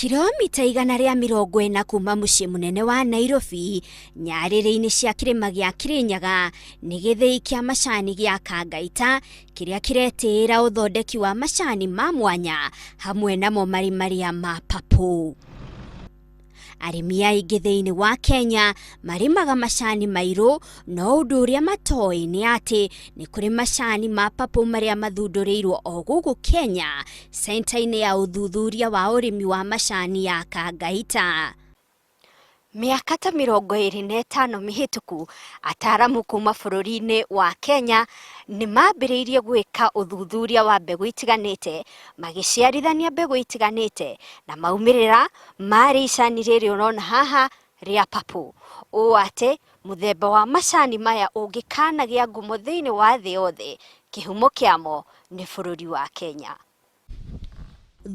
Kilomita 140 kuma mũciĩ mũnene wa Nairobi, nyarĩrĩ-inĩ cia kĩrĩma gĩa Kĩrĩnyaga, nĩ gĩthĩi kĩa macani gĩa Kangaita kĩrĩa kĩretĩĩra ũthondeki wa macani ma mwanya hamwe namo marĩ marĩa ma papũ. Arĩmi aingĩ thĩinĩ wa Kenya marĩmaga macani mairũ, no ũndũ ũrĩa matoĩ nĩ atĩ nĩ kũrĩ macani ma papũ marĩa mathundũrĩirwo o gũkũ Kenya, centa-inĩ ya ũthuthuria wa ũrĩmi wa macani ya Kangaita. Mĩaka ta 25 mĩhĩtũku, ataaramu kuma bũrũri-inĩ wa Kenya nĩ mambĩrĩirie gwĩka ũthuthuria wa mbegũ itiganĩte, magĩciarithania mbegũ itiganĩte, na maumĩrĩra marĩ icani rĩrĩ ũrona haha rĩa purple. Ũũ atĩ mũthemba wa macani maya ũngĩkanagĩa ngumo thĩinĩ wa thĩ yothe, kĩhumo kĩamo nĩ bũrũri wa Kenya.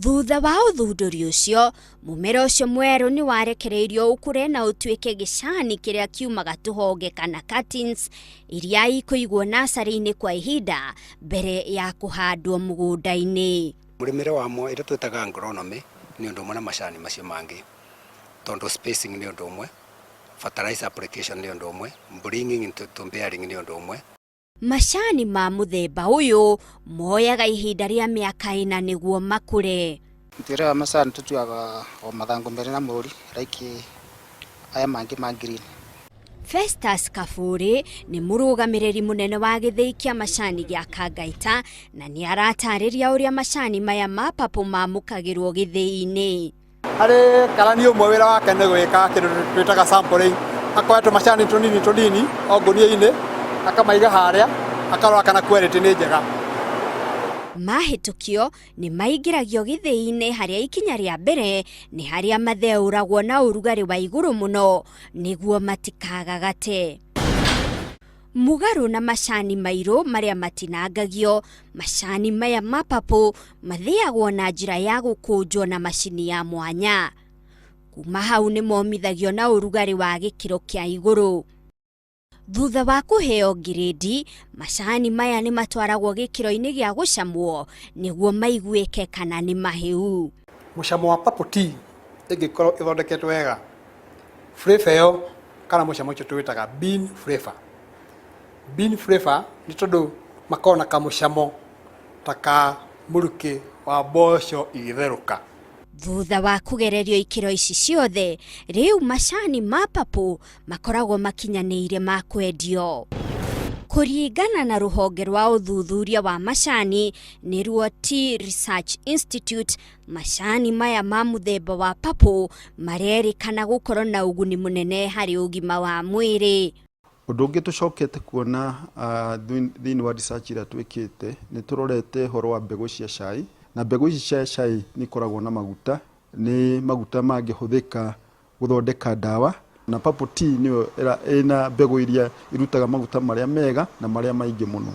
Thutha wa ũthundũri ũcio, mũmera ũcio mwerũ nĩ warekereirio ũkũre na ũtuĩke gĩcani kĩrĩa kiumaga tũhonge kana cuttings iria ikũigwo nacarĩ-inĩ kwa ihinda mbere ya kũhandwo mũgũnda-inĩ. Mũrĩmĩre wamo ĩrĩa twĩtaga agronomy nĩ ũndũ ũmwe na macani macio mangĩ tondũ spacing nĩ ũndũ ũmwe, fertilizer application nĩ ũndũ ũmwe, bringing into bearing nĩ ũndũ ũmwe. Macani ma mũthemba ũyũ moyaga ihinda rĩa mĩaka ĩna nĩguo makũre. Mũtuĩre wa macani tũtuaga o mathangũ merĩ na mũri like aya mangĩ ma green. Festus Kabũrĩ nĩ mũrũgamĩrĩri mũnene wa gĩthĩi kĩa macani gĩa Kangaita na nĩ aratarĩria ũrĩa macani maya ma papũ mamũkagĩrwo gĩthĩi-inĩ. Harĩ karani ũmwe wĩra wake nĩ gwĩka kĩndũ twĩtaga sampling, akoya tũmacani tũnini tũnini o ngũnia-inĩ akamaiga harĩa akarora kana quality nĩ njega. Mahĩtũkio nĩ maingĩragio gĩthĩi-inĩ harĩa ikinya rĩa mbere nĩ harĩa matheũragwo na ũrugarĩ wa igũrũ mũno nĩguo matikagagate. Mũgarũ na macani mairũ marĩa matinangagio, macani maya ma papũ mathĩagwo na njĩra ya gũkũnjwo na macini ya mwanya. Kuma hau nĩ momithagio na ũrugarĩ wa gĩkĩro kĩa igũrũ. Thutha wa kũheo ngirĩndi, macani maya nĩ matwaragwo gĩkĩro-inĩ gĩa gũcamwo nĩguo maiguĩke kana nĩ mahĩu. Mũcamo wa purple tea ĩngĩkorwo ĩthondeketwo wega, flavour ĩyo kana mũcamo ũcio tũwĩtaga bean flavour. Bean flavour nĩ tondũ makoragwo na kamũcamo ta ka mũrukĩ wa mboco igĩtherũka. Thutha wa kũgererio ikĩro ici ciothe, rĩu macani ma papũ makoragwo makinyanĩire ma kwendio. Kũringana na rũhonge rwa ũthuthuria wa macani nĩruo Tea Research Institute, macani maya ma mũthemba wa papũ marerĩkana gũkorwo na ũguni mũnene harĩ ũgima wa mwĩrĩ. Ũndũ ũngĩ tũcokete kuona thĩinĩ wa research ĩrĩa twĩkĩte, nĩ tũrorete ũhoro wa mbegũ cia cai, na mbegũ ici cia cai nĩ ikoragwo na maguta, nĩ maguta mangĩhũthĩka gũthondeka ndawa, na purple tea nĩyo ĩna mbegũ iria irutaga maguta marĩa mega na marĩa maingĩ mũno.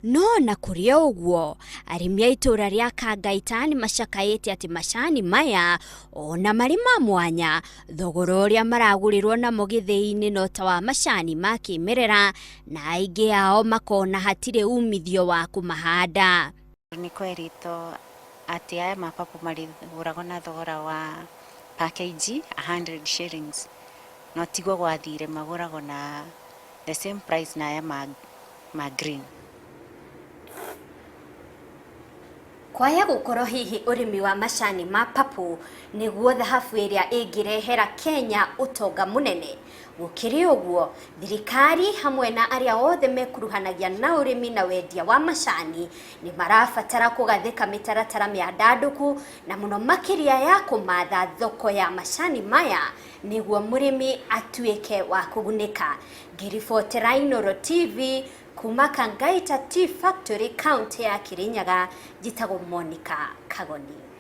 No na kũrĩ o ũguo, arĩmi a itũũra rĩa Kangaita nĩ macakaĩte atĩ macani maya ona marĩ ma mwanya, thogora ũrĩa maragũrĩrwo namo gĩthĩi-inĩ no ta wa macani ma kĩmerera, na aingĩ ao makona hatirĩ umithio wa kũmahanda. Nĩ kwerĩtwo atĩ aya ma purple marĩgũragwo na thogora wa per kg 100 shillings, no tiguo gwathire magũragwo na the same price na aya ma ma green. Kwaya gũkorwo hihi ũrĩmi wa macani ma purple nĩguo thahabu ĩrĩa ĩngĩrehera Kenya ũtonga mũnene. Gũkĩrĩ ũguo, thirikari hamwe na arĩa othe mekuruhanagia na ũrĩmi na wendia wa macani nĩ marabatara kũgathĩka mĩtaratara mĩandandũku na mũno makĩria ya kũmatha thoko ya macani maya nĩguo mũrĩmi atuĩke wa kũgunĩka. Ngĩribotera Inooro TV kuma Kangaita Tea Factory, kaũntĩ ya Kirinyaga, njĩtagwo Monica Kagoni.